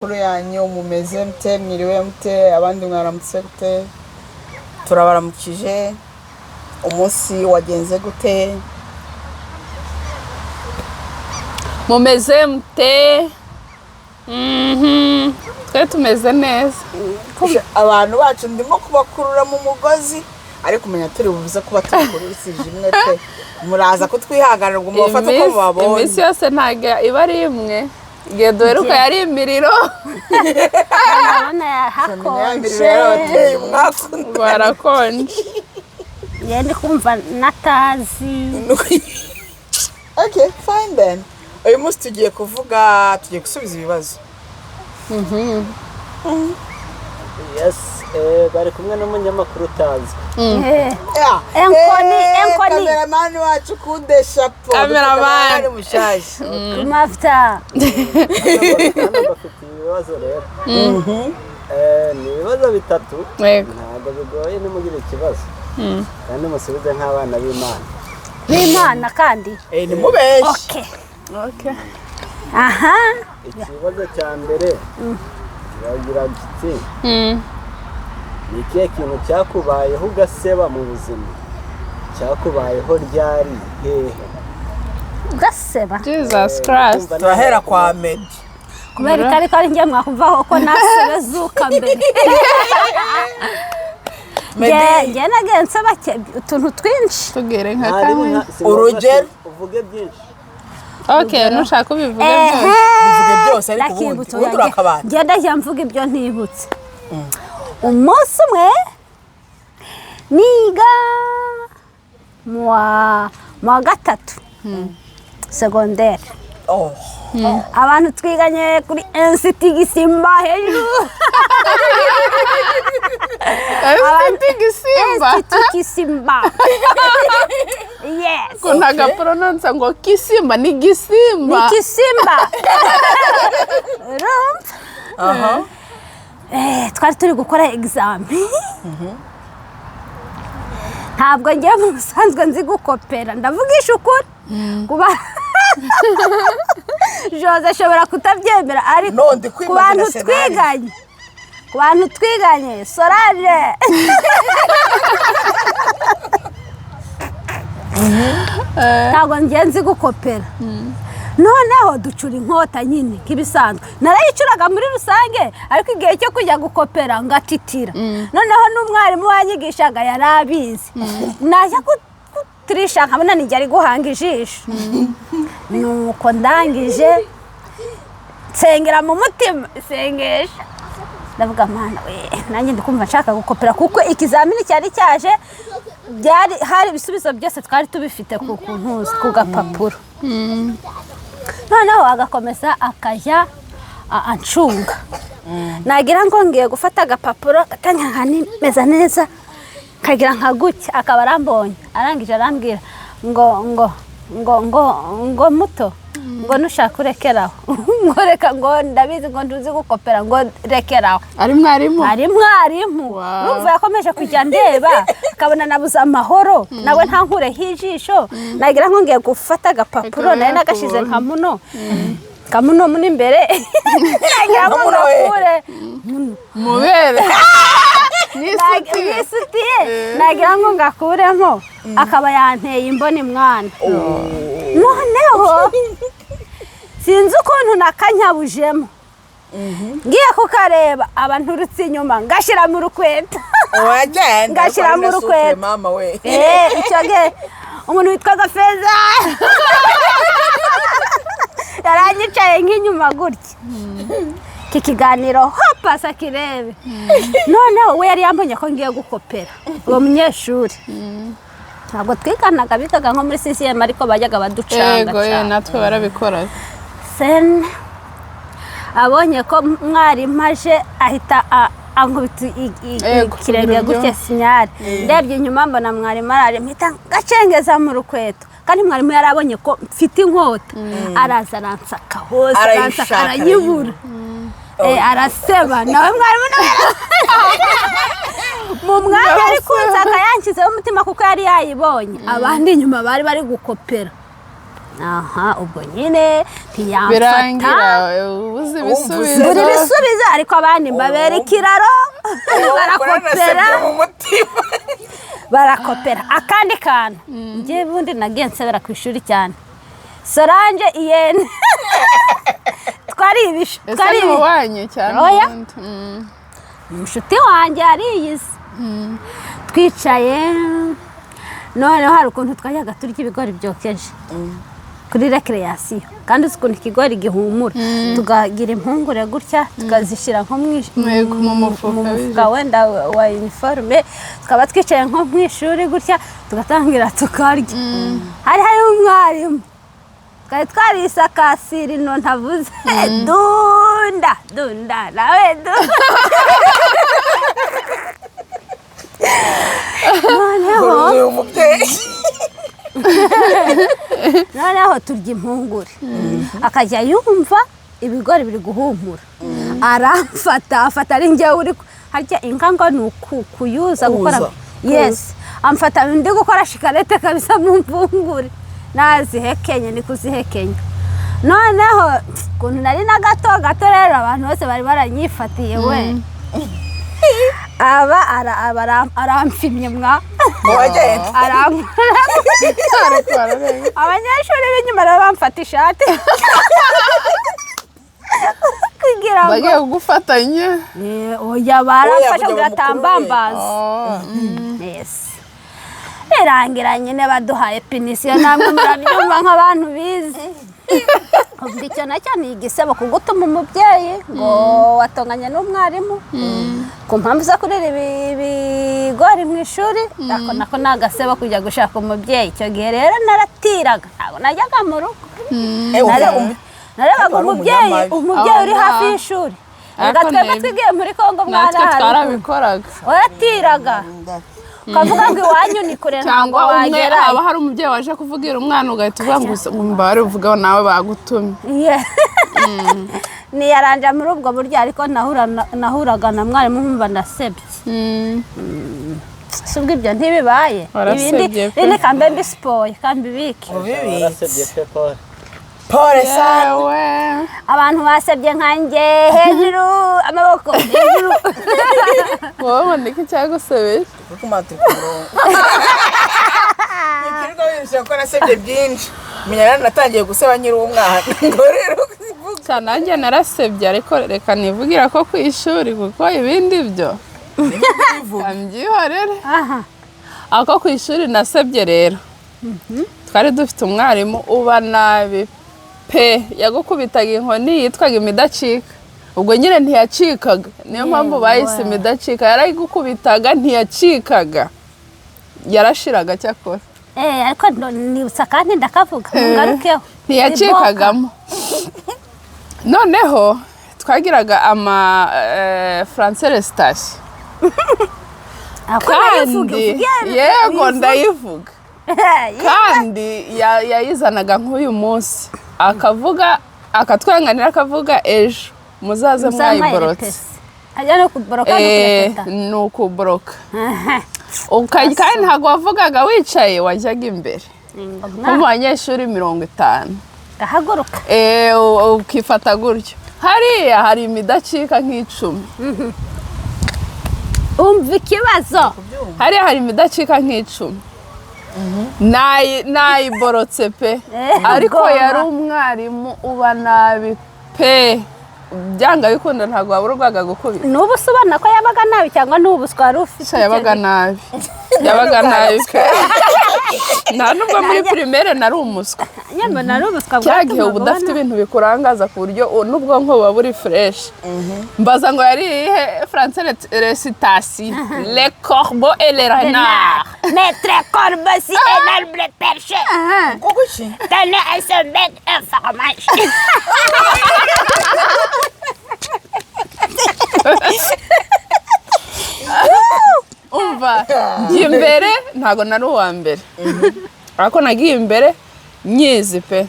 Amakuru yanyu, mumeze mute? Mwiriwe mute? Abandi mwaramutse gute? Turabaramukije. Umunsi wagenze gute? Mumeze mute? Twe tumeze neza. Abantu bacu ndimo kubakurura mu mugozi, ariko umenya turi buze kuba tukururishije imwe pe. Muraza kutwihanganira, ngo mubafate uko mubabonye. Iminsi yose ntabwo iba ari imwe. Igihe duheruka yari imiriro. Ndabona Menya ya miriro hakonje. yarabateye umwaku. Barakonje. Njye ndi kumva natazi. Okay, fine then. Uyu munsi tugiye kuvuga, tugiye gusubiza ibibazo. Yes, bari kumwe n'umunyamakuru utazwi. Yeah. Enkoni, enkoni. Kameramani wacu kude chapeau. Cameraman. Mushaje. Ku mavuta. Hano bafite ibibazo rero. Ni ibibazo bitatu. Yego. Ntabwo bigoye, nimugire ikibazo. Kandi musubize nk'abana b'Imana. N'Imana kandi. Eh, ni mubeshi. Okay. Okay. Aha. Ikibazo cya mbere kiragira kiti: ni ikihe kintu cyakubayeho ugaseba mu buzima? Cyakubayeho ryari, hehe? Ugaseba. Jesus Christ. Kumva Turahera kwa Meddy. Kubera ko ariko ari njye mwakumvaho ko nasebezuka mbere. Meddy. Njye nagiye nseba utuntu twinshi. Tubwire nka Ntari kamwe. si ngombwa Urugero? Uvuge byinshi. Okay, nushaka ubivuge byose. Bivuge byose, ariko ubundi Ndakibutse, ubundi urakabata. Ngenda njya mvuga ibyo ntibutse. Umunsi umwe niga mu wa gatatu segonderi, Oh. abantu twiganye kuri Institut Gisimba hejuru. Institut Gisimba. Institut Gisimba, yes. Ukuntu agaporononsa ngo Kisimba ni Gisimba. Ni Kisimba, urumva? Aha. Twari turi gukora examen. Ntabwo ngiye mu busanzwe nzi gukopera, ndavugisha ukuri. Kuba Jose ashobora kutabyemera, ariko No, ndi ku kwimagina bantu scenario. twiganye, ku bantu twiganye, Solange, ntabwo ngiye nzi gukopera. Noneho ducura inkota nyine nk'ibisanzwe. Narayicuraga muri rusange, ariko igihe cyo kujya gukopera ngatitira. Noneho n'umwarimu wanyigishaga yari abizi. Najya gutirisha nkabona nijya ari guhanga ijisho. Nuko ndangije nsengera mu mutima isengesha, ndavuga: "Mana we, nanjye ndikumva nshaka gukopera," kuko ikizamini cyari cyaje, byari hari ibisubizo byose twari tubifite ku ntuzi, ku gapapuro. Noneho agakomeza akajya ancunga, nagira ngo ngiye gufata agapapuro, gatangira nka nimeza neza, nkagira nka gutya, akaba arambonye. Arangije arambwira ngo muto, ngo nushaka urekeraho, ngo reka, ngo ndabizi, ngo ntuzi gukopera, ngo rekeraho. Ari mwarimu? Ari mwarimu. Wow. Urumva yakomeje kujya ndeba, akabona nabuze amahoro, nawe ntankureho ijisho. Nagira ngo ngiye gufata agapapuro, Akaba nari nagashize yakubonye. nka muno, nka muno muno imbere, nagira ngo Muno we. ngakure mubere n'isutiye. N'isutiye, nagira ngo ngakuremo, akaba yanteye imboni mwana. Noneho sinzi ukuntu nakanyabujemo, ngiye kukareba, aba nturutse inyuma, ngashyira mu rukweto. Wagenda. Ngashyira mu rukweto. Mama we. Icyo gihe umuntu witwaga Feza yaranyicaye nk'inyuma gutya, iki kiganiro hopasa kirebe. Noneho we yari yambonye ko ngiye gukopera uwo munyeshuri. Ntabwo twiganaga, bigaga nko muri CCM, ariko bajyaga baducanga Yego ye. cyane. Natwe barabikora. Sen abonye ko mwarimu aje, ahita ankubita ikirenge kugira gutya, sinyari. Ndebye inyuma mbona mwarimu araje, mpita ngacengeza mu rukweto. Kandi mwarimu yari abonye ko mfite inkota, araza aransaka hose, aransaka, Arayishaka, arayibura. Araseba nawe, mwarimu nawe mu mwanya ari kunsaka yanshyizeho umutima, kuko yari yayibonye. Abandi inyuma bari bari gukopera. Aha, ubwo nyine ntiyamfata. Birangira ubuze ibisubizo. Buri bisubizo, ariko abandi mbabera ikiraro, barakopera. Mu mutima. Barakopera. Akandi kantu, njye bundi nagiye nsebera ku ishuri cyane. Solange iyene twari ibish Ese twari ni uwanyu cyane? Oya. Ubundi. Umushuti wanjye ariyizi. Twicaye, noneho hari ukuntu twajyaga turya ibigori byokeje kuri récréation, kandi uzi ukuntu ikigori gihumura, tukagira impungure gutya, tukazishyira nko Yego, mu mufuka. Mu mufuka wenda wa uniforme, tukaba twicaye nko mu ishuri gutya, tugatangira tukarya. Hari hariho umwarimu, twari twarisakasira ino ntavuze, dunda dunda nawe dunda, noneho Uyu mubyeyi. Noneho turya impungure, akajya yumva ibigori biri guhumura, aramfata, afata ari njyewe uri harya inka ngo ni kuyuza gukora. Kuza. Yes, amfata ndi gukora shikarete kabisa mu mpungure, nazihekenye, ni kuzihekenya. Noneho ukuntu nari na gato gato rero, abantu bose bari baranyifatiye, we aba aramfimye mwa. Wagenda. Arankora. Ariko bararenga. Abanyeshuri b'inyuma nabo bamfata ishati kugira ngo Bagiye kugufatanya. Oya, baramfasha Oya, kugira kugira atambambaza. Oh. Yes, birangira nyine baduhaye punition. Namwe murabyumva nk'abantu bize. Ubwo icyo nacyo ni igisebo, kugutuma umubyeyi ngo watonganye n'umwarimu ku mpamvu zo kurira ibigori mu ishuri. Ako nako ni agasebo, kujya gushaka umubyeyi. Icyo gihe rero naratiraga, ntabwo najyaga mu rugo. Narebaga Ariko wari umubyeyi, umunyamabi. umubyeyi uri Aho hafi ngaho. y'ishuri. Ariko Reka twebwe twigiye muri Kongo mwana, Natwe hari ukuntu twarabikoraga. waratiraga ukavuga ngo iwanyu ni kure, ntabwo Cyangwa umwe wagerayo. haba hari umubyeyi waje kuvugira umwana, ugahita uvuga ngo mbare uvugaho nawe bagutumye. Yeah. Niyaranja muri ubwo buryo, ariko nahuraga na mwarimu nkumva ndasebye. Si ubwo ibyo ntibibaye? Warasebye Ibindi pe. ibindi kambe mbisipoye kambibike. Warasebye pe, Paul. Pole sana. Yewe. Abantu basebye nkanjye, hejuru amaboko, hejuru. Wowe ubona iki cyagusebeje? Kuko turi ku murongo, ntikirirwa wihisha ko nasebye byinshi. Menya rero natangiye guseba nkiri umwana, ngo rero kuzivuga. Cyane, nanjye narasebye, ariko reka nivugira ko ku ishuri, kuko ibindi byo mbyihorere. Aha. Ako ku ishuri nasebye rero, twari dufite umwarimu uba nabi pe, yagukubitaga inkoni yitwaga imidacika. Ubwo nyine ntiyacikaga, niyo mpamvu bayise imidacika. Yarayigukubitaga ntiyacikaga, yarashiraga cyakora. Ariko nibutsa kandi ndakavuga, ngarukeho. Ntiyacikagamo. Noneho twagiraga ama français récitation. Ako nayivuga. Kandi yego, ndayivuga. Kandi yayizanaga nk'uyu munsi akavuga, akatwanganira, akavuga ejo muzaze mwayiborotse. Ajya no kuboroka no kurepeta. Ni ukuboroka. Kandi ntabwo wavugaga wicaye, wajyaga imbere nko mu banyeshuri 50. Gahaguruka. Ukifata gutyo, hariya hari imidacika nk'icumi. Umva ikibazo. Hariya hari imidacika nk'icumi. Nayiborotse pe. Ariko Ubwoba. yari umwarimu uba nabi pe, byanga bikunda ntabwo waburwaga gukubita. N'ubu se ubona ko yabaga nabi, cyangwa n'ubu wari ufite? Sha, yabaga nabi, yabaga nabi pe. Nta nubwo muri primaire nari umuswa. Nyamara nari ubuswa. Cya gihe uba bwatumaga udafite ubona ibintu bikurangaza, ku buryo n'ubwonko buba buri fresh. Mbaza ngo yari iyihe français récitation? Le corbeau et le renard. Maître Corbeau sur un arbre perché Kuko iki? tenait à son bec un fromage. Umva, njya imbere, ntabwo nari uwa mbere, ariko nagiye imbere nyizi pe,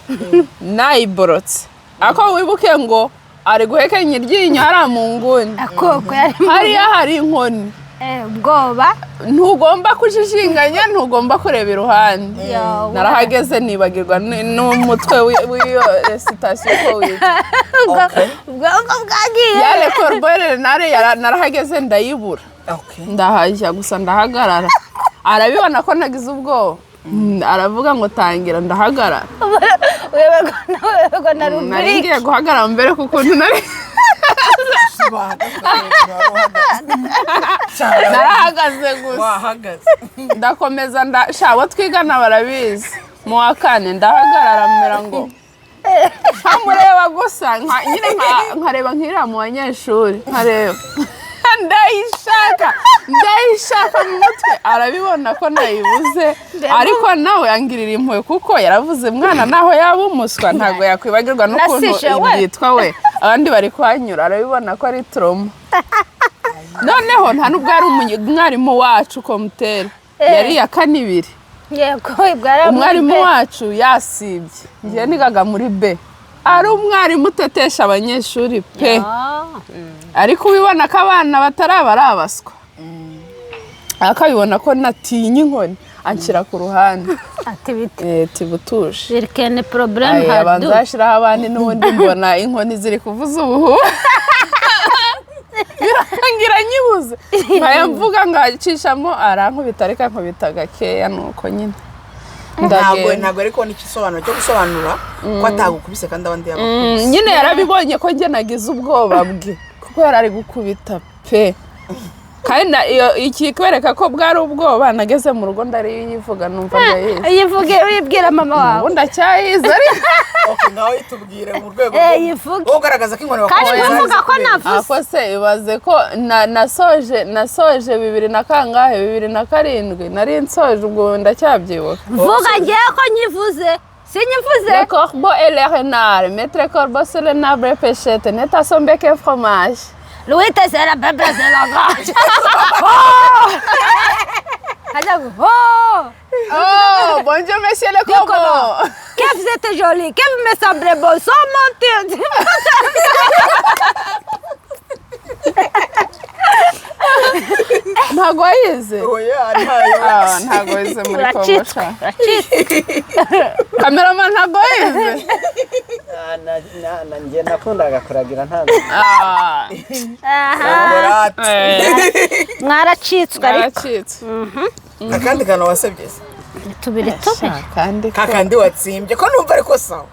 nayiborotse. Ariko wibuke ngo ari guhekenya iryinyo hariya mu nguni. Akoko yari Hariya hari inkoni. Ubwoba. Ntugomba kujijinganya, ntugomba kureba iruhande. Yawe. Narahageze nibagirwa n'umutwe w'iyo récitation uko witwa. Ubwonko bwagiye. Ya Le Corbeau Renard, narahageze ndayibura. Ndahajya gusa ndahagarara, arabibona ko nagize ubwoba. Aravuga ngo tangira, ndahagarara. Uyoberwa na Nari rubrique. ngiye guhagarara mbere ku kuntu nari narahagaze gusa. Wahagaze. Ndakomeza ndasha, abo twigana barabizi, mu wa kane ndahagarara mera ngo nkamureba gusa, nyine nkareba nk'iriya mu banyeshuri, nkareba ndayishaka, ndayishaka mu mutwe. Arabibona ko nayibuze, ariko nawe angirira impuhwe kuko yaravuze mwana naho yaba umuswa ntabwo yakwibagirwa n'ukuntu Nasije we. yitwa we, abandi bari kuhanyura. Arabibona ko ari trauma. Noneho nta nubwo ari umwarimu wacu komuteri, yari iya kane ibiri. Yego, bwari. Umwarimu wacu yasibye, ngiye nigaga muri B, ari umwarimu utetesha abanyeshuri pe, ariko ubibona ko abana bataraba ari abaswa, akabibona ko natinya inkoni, anshyira ku ruhande. Ati bite? Tibutuje. Birkene problème. Ay, hadu. Abanza hashyiraho abandi, n'ubundi mbona inkoni ziri kuvuza ubuhuha, birangira nyibuze, nkaya mvuga ngacishamo, arankubita, ariko ankubita gakeya, nuko nyine Ntabwo ndagenda. Ntabwo ari kubona igisobanuro cyo gusobanura ko atagukubise kandi abandi yabakubise. Nyine yarabibonye ko njye nagize ubwoba bwe kuko yari ari gukubita pe, kandi iyo ikikwereka ko bwari ubwoba, nageze mu rugo ndariyivuga numva ndayizi. Yivuge, wibwira mama wawe. Ubu ndacyayizi ariko. Okay, ngaho yitubwire mu rwego Yivuge. rwo kugaragaza ko inkoni Kandi bakubise ntuvuga ko zari navuze. Ako se ibaze ko nasoje bibiri na kangahe, 2007 nari nsoje, ubwo ndacyabyibuka. Vuga ngewe ko nyivuze, sinyivuze. Le corbeau et le renard. Maître corbeau sur le arbre pêchette, neta son bec et fromage. Louis c'est la bébé, c'est la gorge. Oh! Hajya ngo, oh! Oh, bonjour monsieur le corbeau. Que vous êtes joli, que vous me semblez beau, sans mentir. Ntabwo wayize? Oya, ntayo. Ah, ntabwo wize muri Kongo. Uracitswe. Sha. Uracitswe. Cameraman, ntabwo wize? Ah, njye nakundaga kuragira ntabwo. Ah, Aha. Korate. Mwaracitswe ariko. Naracitswe. Akandi kantu wasabye se? Tubiri tubiri. Akandi ko. Kakandi watsimbye ko numva ariko sawa.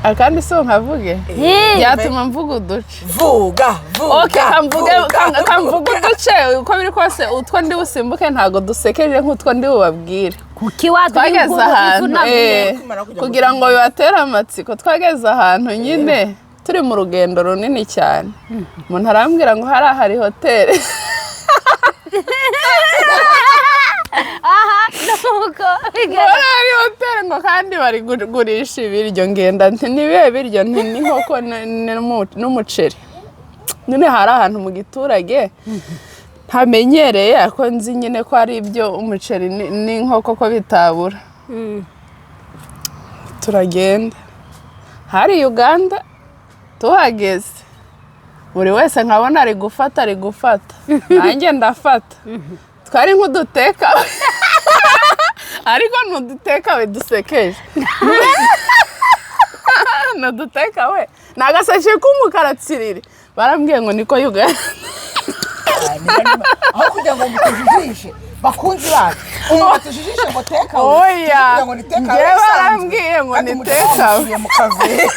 Akandi si nkavuge? Yee. Byatuma mvuga uduce. Vuga, vuga. Okay, kamvuge. Vuga. Kamvuge uduce uko biri kose, utwo ndi busimbuke ntabwo dusekeje nk'utwo ndi bubabwire. Kuki waduha Twageze inkuru ahantu ivunaguye? kugira ngo bibatere amatsiko, twageze ahantu nyine turi mu rugendo runini cyane, umuntu arambwira ngo hariya hari hoteli. Aha, nuko bigaragara. Hariya hari hoteli ngo kandi bari kugurisha ibiryo. Ngenda nti nibihe biryo? Nti n'inkoko n'umuceri. Nyine hari ahantu mu giturage ntamenyereye, ariko nzi nyine ko ari ibyo, umuceri n'inkoko ko bitabura. Turagenda, hari Uganda. Tuhageze buri wese nkabona ari gufata, ari gufata, nanjye ndafata. Twari nk'uduteka, ariko ntuduteka we dusekeje, ntuduteka we, ni agasashe k'umukara tsiriri. Barambwiye ngo niko Uganda. Aho kugira ngo mutujijishe, bakunzi bacu, umuntu atujijishe ngo teka we. Oya, kugira ngo ni take away njyewe isanzwe. Barambwiye ngo Kandi ni take away. mutushyiye mu kavere.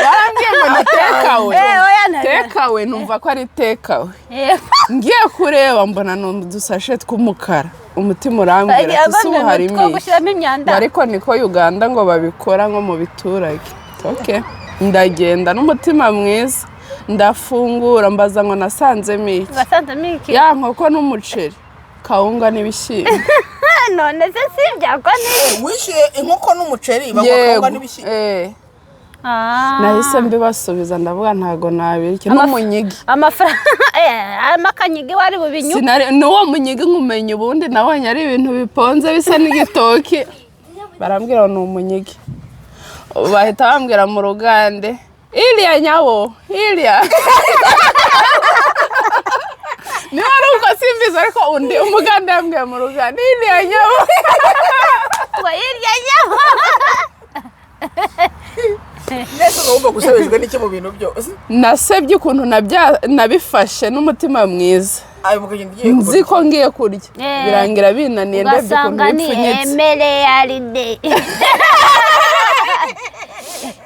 Barambwiye ngo ni take away. Oya, Take away, numva ko ari take away. Eh, Ngiye kureba mbona ni udusashe tw'umukara, umutima urambwira ati si ubu harimo two iki? gushyiramo imyanda. Ariko niko Uganda ngo babikora nko mu biturage. Okay. Ndagenda n'umutima mwiza, ndafungura, mbaza ngo nasanzemo iki? Basanzemo iki? Ya nkoko n'umuceri, kawunga n'ibishyimbo. None se si ibyakwa ni Wishyuye inkoko n'umuceri, baguha kawunga n'ibishyimbo? Eh. Ah. Nahise mbibasubiza, ndavuga ntago nabirya n'umunyigi. Amafaranga amakanyigi wari bubinyuke. Sinari n'uwo munyigi nkumenya, ubundi nabonye ari ibintu biponze bisa n'igitoki, barambwira ngo ni umunyigi. Bahita bambwira mu rugande iriya nyabo iriya. Niba ari uko simbizi, ariko undi umuganda yambwiye mu ruganda hirya nyama. Ngo hirya nyama. Mbese uba wumva gusebejwe n'iki mu bintu byose? Nasebye ukuntu nabifashe n'umutima mwiza. Ayo mukagenda ugiye Nzi ko ngiye kurya, birangira binaniye ndebye ukuntu ugasanga ni bipfunyitse. Emere yaride.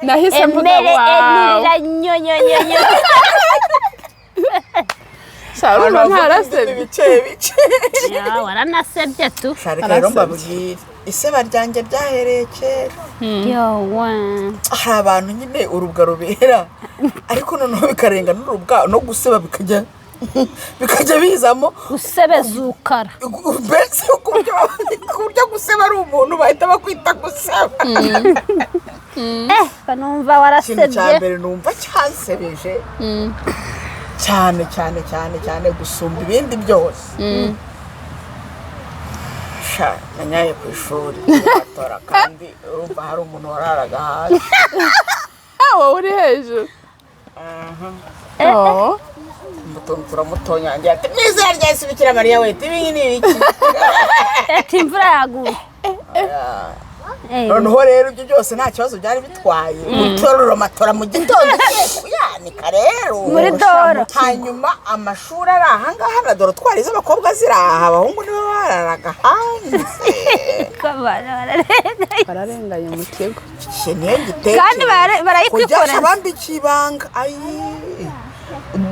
Nahise mvuga Emere wow. Emirira nyonyonyonyo. Urumva ntarasebye? Ibice bice. Ya, waranasebye tu. Reka rero mbabwire, iseba ryanjye ryahereye kera. Yowa. Hari abantu nyine urubwa rubera, ariko noneho bikarenga n'urubwa no guseba bikajya bizamo. Usebezukara. Mbese ku buryo guseba ari umuntu bahita bakwita guseba. Eh, numva Ikintu cya warasebye. mbere numva cyansebeje cyane cyane cyane cyane gusumba ibindi byose, sha, nanyaye ku ishuri batora, kandi urumva hari umuntu wararaga hasi. Wowe uri hejuru. Oh. Umutuntu turamutonyangira ati: "N'izina rya Yesu, Bikira Mariya we, ibi ni ibiki?" Ati imvura yaguye. Eh, Noneho rero ibyo byose nta kibazo byari bitwaye, gutorora matora mu gitondo ugiye kuyanika rero Muri doro. Hanyuma amashuri ari ahangaha na dortoir z'abakobwa ziri aha, abahungu nibo bararaga hanze. Abana bararenganye. Bararenganye mu kigo. Iki niyo gitekerezo. Kandi barayikwikoreza. Kujyasha bambikiye ibanga, ayi,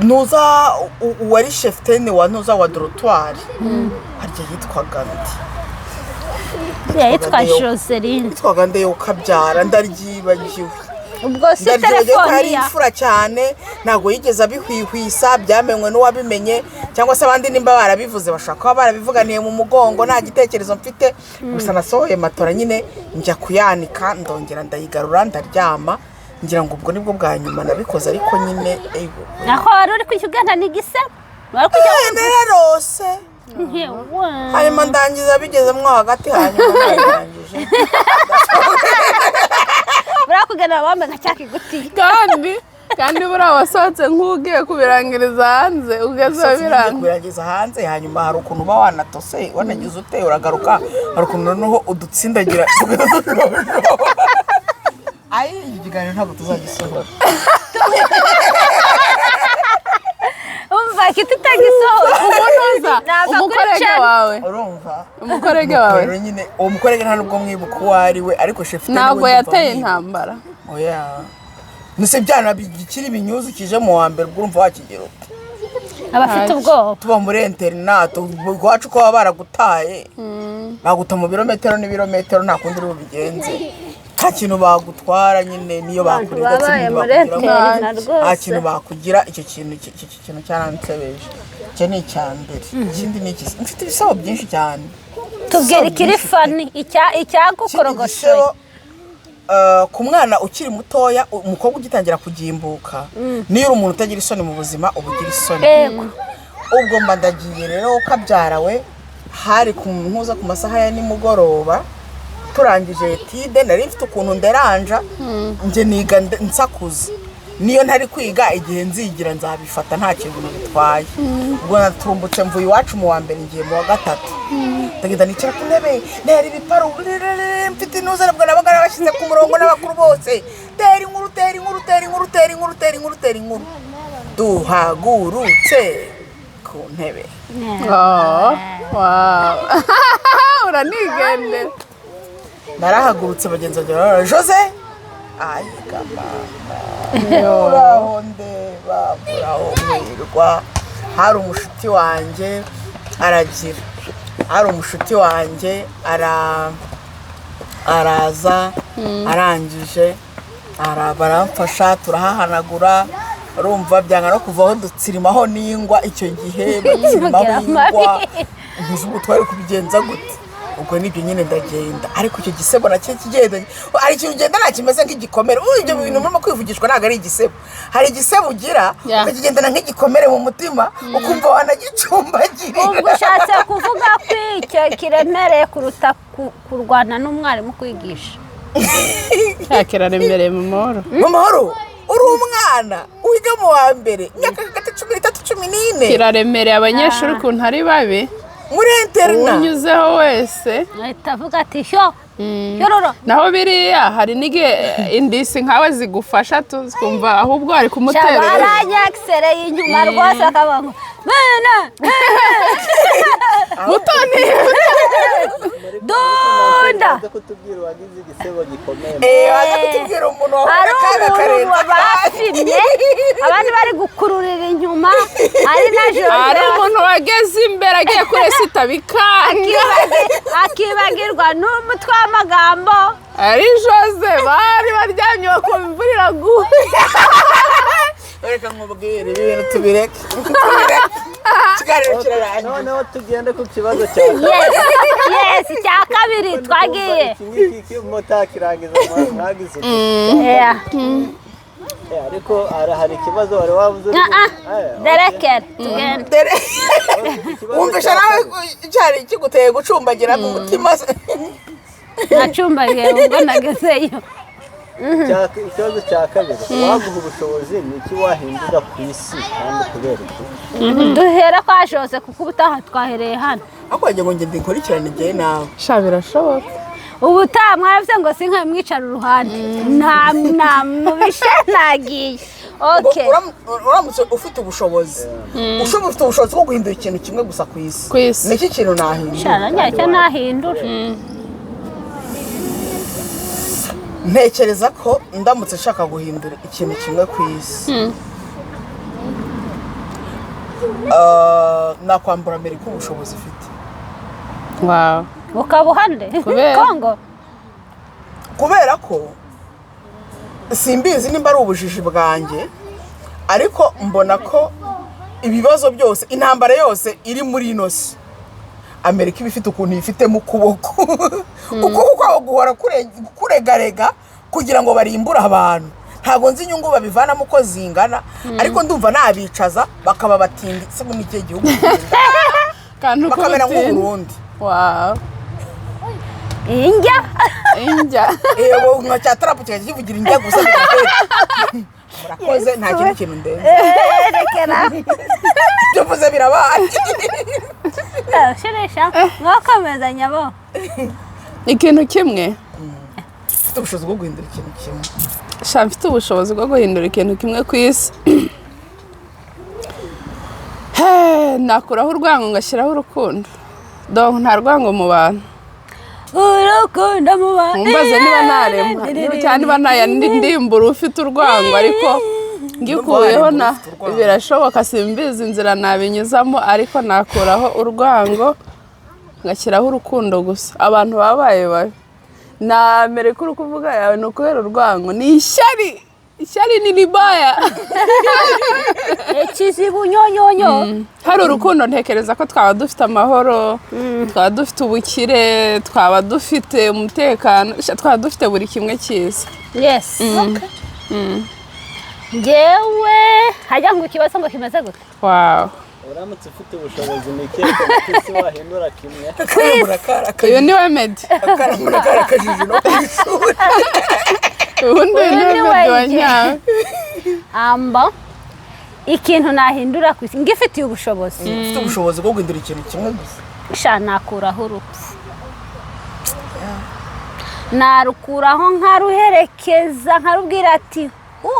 nuza uwari cheftaine wa nuza wa dortoir harya yitwaga nde? Yitwa Joseline. Yitwaga nde ukabyara? Ndaryibagiwe. Ubwo si Ndaryibagiwe ko ari telefoni ya imfura cyane, ntabwo yigeze abihwihwisa, byamenywe n'uwabimenye cyangwa se abandi nimba barabivuze bashobora kuba barabivuganiye mu mugongo, nta gitekerezo mfite. Gusa nasohoye matora nyine njya kuyanika, ndongera ndayigarura ndaryama, ngira ngo ubwo nibwo bwa nyuma nabikoze, ariko nyine ego. Aho wari uri kujya ugana ni igisebo, wari kujya Nararose. Ntiwa. Hanyuma ndangiza bigezemo hagati, hanyuma narangije. Buriya kugana wambaye nka cya kigutiya. Kandi buriya wasohotse nk'ugiye kubirangiriza hanze, ugeze biranga. Kubirangiza hanze, hanyuma hari ukuntu uba wanatose, wanagize ute, uragaruka, hari ukuntu noneho udutsindagira tugahita tujojoba. Ayi, iki kiganiro ntabwo tuzagisohora. Umva kitutagisohora. Umunoza. Nava kuri Umukorege channel. wawe. Urumva? Umukorege wawe. Rero nyine uwo mukorege nta nubwo mwibuka uwo ari we, ariko shefu Ntabwo yateye intambara. Oya, nuse byana bikiri ibinyuzi kije mu wa mbere, ubwo urumva wakigera ute? Abafite ubwoba. Tuba muri internat iwacu, ko baba baragutaye, baguta mu birometero n'ibirometero, nta kundi uri bubigenze, nta kintu bagutwara nyine, niyo Abantu bakurega babaye muri internat nta rwose. kintu bakugira. Icyo kintu cyaransebeje, icyo ni icya mbere. Ikindi ni iki? Mfite ibisabo byinshi cyane. Tubwira ikiri funny, Ikindi icyagukorogoshoye. gisebo, ku mwana ukiri mutoya, umukobwa ugitangira kugimbuka, niyo uri umuntu utagira isoni mu buzima, uba ugira isoni. Ubwo mba ndagiye rero kabyara we, hari ku ntuza ku masaha ya nimugoroba, turangije étude, nari mfite ukuntu nderanja, njye niga nsakuza, niyo ntari kwiga igihe nzigira nzabifata, nta kintu bitwaye. Ubwo naturumbutse mvuye iwacu mu wa mbere ngiye mu wa gatatu, ndagenda nicara ku ntebe, ntera ibiparu, mfite intuza, nabwo nabaga nabashyize ku murongo n'abakuru bose, tera inkuru, tera inkuru, tera inkuru, tera inkuru, tera inkuru, tera inkuru, duhagurutse ku ntebe. Oh, wow. Uranigendera. Narahagurutse, bagenzi banjye barara Jose, ayiga mama, uraho ndeba, muraho mwirwa. Hari umushuti wanjye aragira, hari umushuti wanjye araza, arangije baramfasha turahahanagura. Urumva byanga no kuvaho, dutsirimaho n'ingwa icyo gihe, batsirimaho ingwa, ntuzi ubu twari kubigenza gute. Ubwo nibyo nyine ndagenda, ariko icyo gisebo nacyo kigenda, hari ikintu ugenda nta kimeze nk'igikomere. Ubu ibyo bintu murimo kwivugishwa ntabwo ari igisebo. Hari igisebo ugira ukakigendana nk'igikomere mu mutima, ukumva wanagicumbagirira. Ubwo ushatse kuvuga ko icyo kiremereye kuruta kurwana n'umwarimu kwigisha? Kiraremereye mu mahoro. Mu mahoro, uri umwana wiga mu wa mbere, imyaka hagati 13. 14. Kiraremereye abanyeshuri ukuntu ari babi. Muri internat. Unyuzeho wese Ahita avuga ati sho yororo. Naho biriya hari n'igihe indisi nkawe zigufasha, tukumva ahubwo ari kumutera. Baranyakisereye inyuma rwose, bakavuga ngo mwana Mutoni. Dunda. Baza kutubwira uwagize igisebo gikomeye. Baza kutubwira umuntu wahuye Hari akaga umuntu karenze. bapimye, abandi bari gukururira inyuma, ari na Hari Jose. umuntu wageze imbere agiye kuri sita bikanga. Akibagirwa n'umutwe w'amagambo. Ari Jose, bari baryamye bakumva imvura iraguye. Reka nkubwire, ibi bintu tubireke, tubireke, ikiganiro kirarangiye. Noneho tugende ku kibazo cya Yes, icya kabiri twagiye. Iki ngiki mutakirangiza mwagize uti. Yeah. Ariko hari ikibazo wari wabuze uri Ah, ah. okay. Derekere tugende. Dore Ikibazo wumvisha cya nawe kabiri. cyari kiguteye gucumbagira mu mutima se. Nacumbagiye ubwo nagezeyo. Ikibazo cya kabiri: waguha ubushobozi, ni iki wahindura ku isi kandi kubera iki? Duhere kwa Jose kuko ubutaha twahereye hano. Ariko wagira ngo ngende nkurikirane igihe nawe. Sha, birashoboka. Ubutaha mwaravuze ngo sinka mwicara uruhande, nta mubishe nagiye. Ngo Okay. Uramutse ufite ubushobozi, ushobora, ufite ubushobozi bwo guhindura ikintu kimwe gusa ku isi, Ku isi. niki kintu nahindura? Shara icyo nahindura. Ntekereza ko ndamutse nshaka guhindura ikintu kimwe ku isi, nakwambura Amerika ubushobozi ifite. Wow. Ukaba uhande Kubera? Kongo. Kubera ko simbizi nimba ari ubujiji bwanjye, ariko mbona ko ibibazo byose, intambara yose iri muri ino si, Amerika iba ifite ukuntu yifitemo ukuboko. Ukuboko kwabo guhora kuregarega kugira ngo barimbure abantu. Ntabwo nzi inyungu babivanamo uko zingana, ariko ndumva nabicaza bakaba batindi se muri iki gihugu, Kantu bakamera k'ubutindi. nk'Uburundi. Wow. Injya. Injya. Yego, nka cya Trump kikajya kivugira injya gusa bigahera. Murakoze, nta kindi kintu ndenze. Rekera. Ibyo mvuze birabaye. Shirisha mwakomeza nyabo. Ikintu kimwe? Ufite ubushobozi bwo guhindura ikintu kimwe. Sha, mfite ubushobozi bwo guhindura ikintu kimwe ku isi. He, nakuraho urwango ngashyiraho urukundo. Donc nta rwango mu bantu. Urukundo mu bantu. Mumbaze niba naremwa cyangwa niba naya ndimbura ufite urwango, ariko ngikuyeho na Ufite urwango. Birashoboka, simbizi inzira nabinyuzamo, ariko nakuraho urwango ngashyiraho urukundo gusa. Abantu babaye babi na Amerika uri kuvuga yawe ni ukubera urwango, ni ishyari. Ishyari ni ribaya. Ikizibu nyonyonyo. Hari urukundo, ntekereza ko twaba dufite amahoro, twaba dufite ubukire, twaba dufite umutekano, sha, twaba dufite buri kimwe cyiza. Yes, ngewe hajya ngo ikibazo ngo kimeze gute? Wow. Uramutse ufite ubushobozi, ni ikihe kintu ku isi wahindura kimwe? Uyu ni we Meddy. Akaramura karakajije no ku ishuri. Ubundi uyu ni we Uyu ni Meddy wa we. nyawe. Amba ikintu nahindura ku isi ngifitiye ubushobozi? Ufite ubushobozi bwo guhindura ikintu kimwe gusa. Sha, nakuraho urupfu, narukuraho nkaruherekeza, nkarubwira ati "Hu."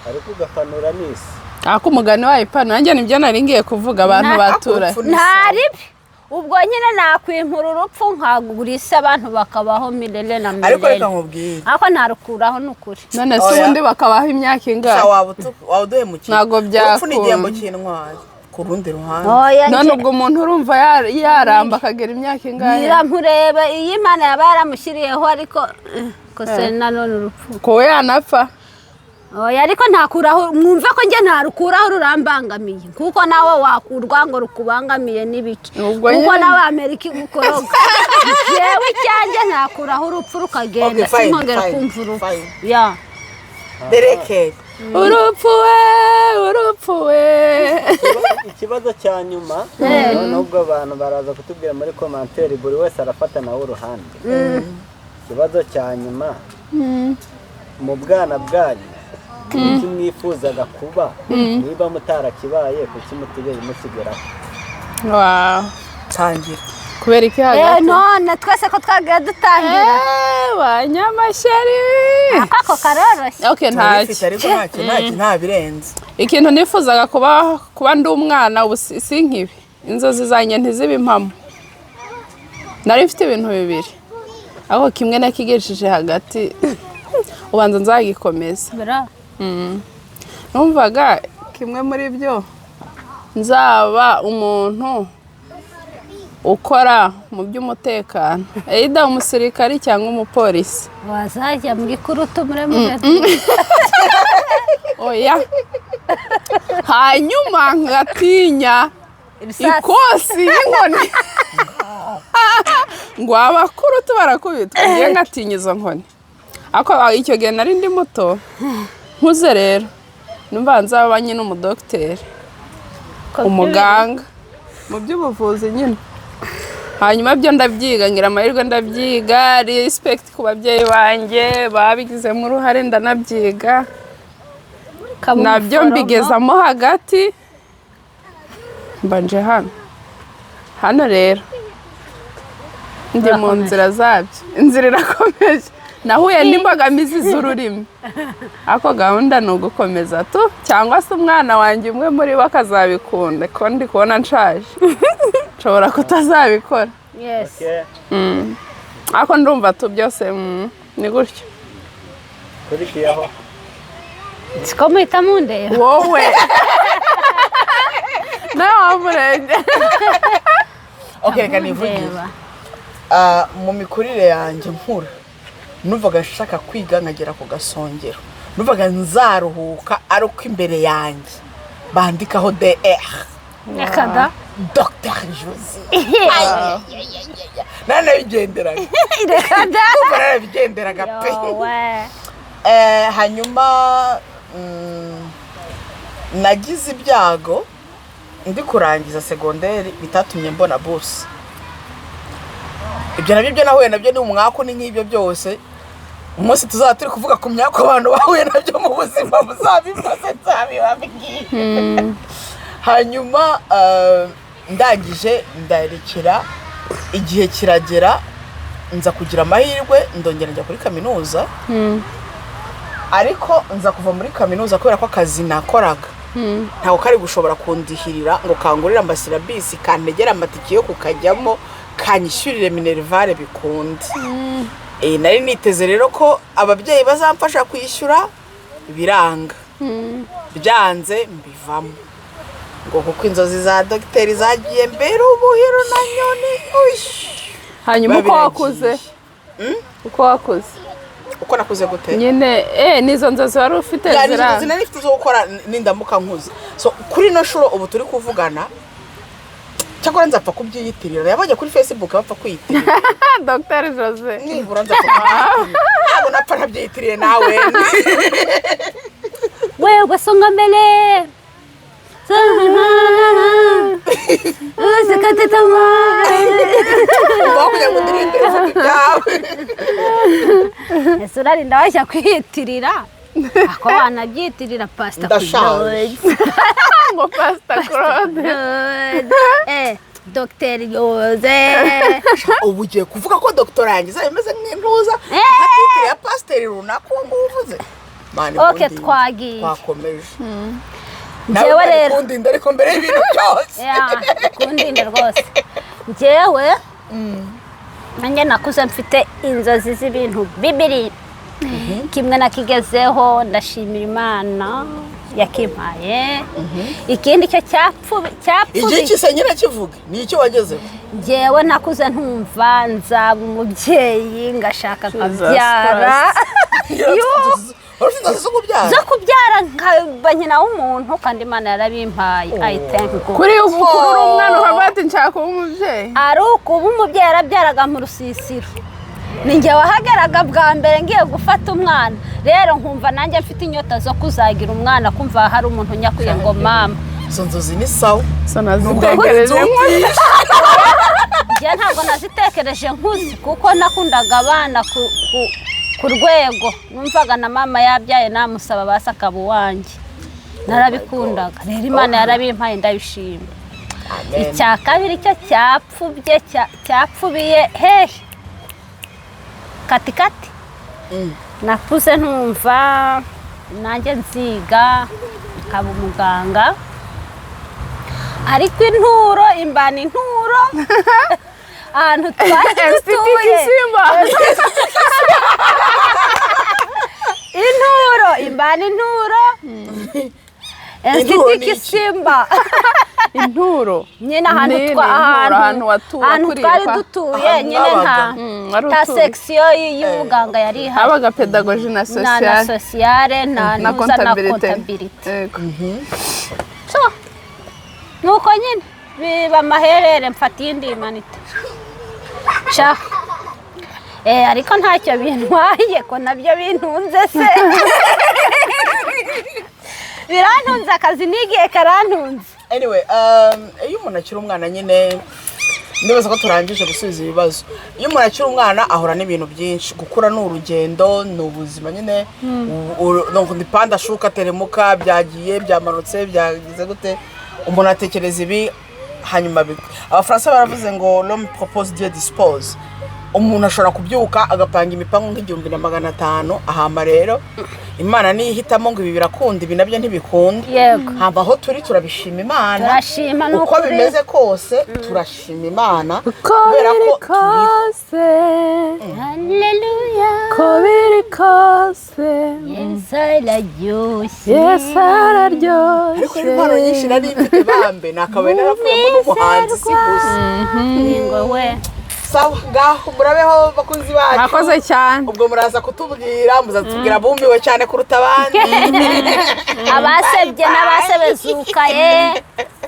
Ariko ugapanura n'isi. Ako umugani wayo ipano, nanjye nibyo nari ngiye kuvuga, abantu baturanye. Urupfu ni Ntaribi, ubwo nyine nakwimpura urupfu nkagura isi, abantu bakabaho milele na Ariko reka milele. nkubwire. Ariko narukuraho ni ukuri. None se Oya. ubundi bakabaho imyaka ingahe? Sha, waba uduhemukiye. Ntabwo Urupfu ni igihembo byakunda. cy'intwari ku rundi ruhande. Oya. None ubwo umuntu urumva yaramba akagera imyaka ingahe? Nyiramurebe iyo Imana yaba yaramushyiriyeho, ariko kose nanone urupfu. Ko we yanapfa. Oya, ariko ntakuraho, mwumve ko njye ntarukuraho, rurambangamiye kuko nawe wakurwa ngo rukubangamiye n'ibiki. Ubwo Kuko nyine. nawe Amerika igukoroga. Jewe icyanjye ntakuraho urupfu rukagenda, Okay, fine, sinkongera fine, kumva urupfu. fine. Ya. Dereke. Urupfu we, urupfu we. Ikibazo cya nyuma noneho, ubwo abantu baraza kutubwira muri commentaire, buri wese arafata nawe uruhande. Ikibazo cya nyuma: mu bwana bwanyu Kuki mwifuzaga kuba, niba mutarakibaye, kuki mutigeze mukigeraho? Wow. Tangira. Kubera iki hagati? None twese ko twagiye dutangira. Banyamashyari. Ako karoroshye. Okay, Turabifite ntacyo. Ariko ntacyo, nta birenze. Ikintu nifuzaga kuba ndi umwana, ubu si nkibi, inzozi zanjye ntizibe impamo. Nari mfite ibintu bibiri, ariko kimwe nakigejeje hagati, ubanza nzagikomeza. Bra. Numvaga kimwe muri byo nzaba umuntu ukora mu by'umutekano, either umusirikari cyangwa umupolisi. Wazajya mu gikurutu muri murezi. Oya, hanyuma ngatinya Ibisasi. Ikosi y'inkoni, ngo abakuru barakubitwa, ngiye ngatinya izo nkoni. Ariko icyo gihe nari ndi muto. Nkuze rero numva nzaba nyine umudogiteri, umuganga mu by'ubuvuzi nyine. Hanyuma byo ndabyiga, ngira amahirwe ndabyiga, respect ku babyeyi banjye babigizemo uruhare, ndanabyiga nabyo mbigezamo hagati, mbanje hano. Hano rero ndi mu Urakomeje. nzira zabyo, inzira irakomeje. Nahuye n'imbogamizi z'ururimi, ariko gahunda ni ugukomeza tu, cyangwa se umwana wanjye umwe muri bo akazabikunda, ko ndi kubona nshaje nshobora kutazabikora. Yes. Okay. Ariko ndumva tu byose ni gutyo. Kurikiyeho. Siko muhita mundeba. Wowe nawe wamurenge. Okay, reka nivugire. Mundeba. Ah, mu mikurire yanjye nkura numvaga nshaka kwiga nkagera ku gasongero. Numvaga nzaruhuka ari uko imbere yanjye bandikaho DR. Reka da. Dr Jose nanabigenderaga. Reka da. Numva narabigenderaga pe. Yowe. Hanyuma nagize ibyago ndi kurangiza segonderi, bitatumye mbona buruse. Ibyo nabyo, byo nahuye nabyo ni umwaku, ni nk'ibyo byose. Umunsi tuzaba turi kuvuga ku myaka abantu bahuye nabyo mu buzima, muzabimaze nzabibabwira. Hanyuma ndangije ndarekera. Igihe kiragera nza kugira amahirwe, ndongera njya kuri kaminuza, ariko nza kuva muri kaminuza kubera ko akazi nakoraga ntabwo kari gushobora kundihirira ngo kangurire amasyllabus, kantegere amatike yo kukajyamo, kanyishyurire minerval bikunde. Nari niteze rero ko ababyeyi bazamfasha kwishyura, biranga. Byanze mbivamo, ngo kuko inzozi za dogiteri zagiye mbere ubuhiro na nyoni. Ush! Hanyuma uko Babiragiye. wakuze, uko wakuze? Uko nakuze gute? Nyine n'izo nzozi wari ufite Ya, ni zira inzozi nari mfite zo gukora nindamuka nkuze. So kuri ino nshuro ubu turi kuvugana, cyakora nzapfa kubyiyitirira. Yabonye kuri Facebook bapfa kwiyitirira. Dr Jose. Nibura nzapfa kubyiyitirira, ntabwo napfa ntabyiyitiriye nawe. Wewe songa mbele. Usikate tamaa. Uba kugira ngo ndirimbire, uvuge ibyawe. Ese urarinda wajya kwiyitirira? Ako wanabyitirira Pastor. Ndashaje. Ngo Pastor Claude. Dr Jose. Ubu ugiye kuvuga ko doctorat yanjye izaba imeze nk'intuza, nka titre ya pasiteri runaka uwo nguwo uvuze. Mani, Okay, kundinda. twagiye. Twakomeje. Njyewe Nawe rero. kundinda, ariko mbere y'ibintu byose. Ya, kundinda rwose. Njyewe nanjye nakuze mfite inzozi z'ibintu bibiri. Kimwe nakigezeho, ndashimira Imana yakimpaye. Ikindi cyo cyapfubi. Igihe cyise nyine kivuge, ni icyo wagezeho. Njyewe nakuze ntumva nzaba umubyeyi, ngashaka nkabyara. Wari ufite inzozi zo kubyara? Zo kubyara, nkaba nyina w'umuntu, kandi Imana yarabimpaye. I thank God. Kuri ubu kuri uri umwana ukavuga ati nshaka kuba umubyeyi. Ari ukuba umubyeyi, yarabyaraga mu rusisiro, ni njye wahageraga bwa mbere ngiye gufata umwana. Rero nkumva nanjye mfite inyota zo kuzagira umwana, kumva hari umuntu nyakwiye ngo mama. Izo nzozi ni sawa. So Nubwo nazitekereje. nzumvishe. Njye ntabwo nazitekereje nkuze, kuko nakundaga abana. Ku rwego numvaga na mama yabyaye namusaba basi akaba uwanjye. Narabikundaga rero, Imana yarabimpaye, ndabishima. Amen. Icya kabiri cyo cyapfubye, cyapfubiye hehe? Katikati. Nakuze ntumva nanjye nziga nkaba umuganga, ariko inturo imbana inturo ahantu twari STT dutuye. Kisimba. Inturo imbana inturo. Inturo STT ni iki? Kisimba. Inturo nyine ahantu Ni twa inturo, ahantu ahantu ahantu wakuriye twari kwa- dutuye Ahantu nyine nta mwabaga. Wari nta utuye. section y'ubuganga yari ihari. Habaga pédagogie na Na sociale. Sociale na na ntuza na comptabilité. Comptabilité. Yego. So nuko nyine biba amaherere, mfata iyindi manita sha. Ariko ntacyo bintwaye ko nabyo bintunze se, birantunze, akazi nigiye karantunze. Anyway, iyo umuntu akiri umwana nyine, ndibaza ko turangije gusubiza ibibazo. Iyo umuntu akiri umwana ahura n'ibintu byinshi. Gukura ni urugendo, ni ubuzima nyine. Donc ni panda shuka teremuka, byagiye byamanutse, byagize gute, umuntu atekereza ibi hanyuma Abafaransa baravuze ngo "L'homme propose, Dieu dispose." Umuntu ashobora kubyuka agapanga imipango nka 1500, ahama rero Imana niyo ihitamo ngo ibi birakunda, ibi nabyo ntibikunda. Hamba aho turi turabishima Imana. Turashima, ni Uko ukuri. bimeze kose turashima Imana Uko kubera biri ko turiho. kose. Haleluya. Uko biri kose. Yesu araryoshye. Yesu araryoshye. Ariko impano nyinshi nari mfite bambe, nakabaye naravuyemo n'umuhanzi, si gusa. Ngo we. Sawa, ngaho murabeho bakunzi bacu. Murakoze cyane. Ubwo muraza kutubwira, muzatubwira bumiwe cyane kuruta abandi. Abasebye n'abasebezukaye.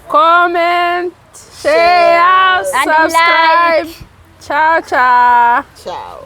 Comment, share, And subscribe. like. Ciao ciao. Ciao.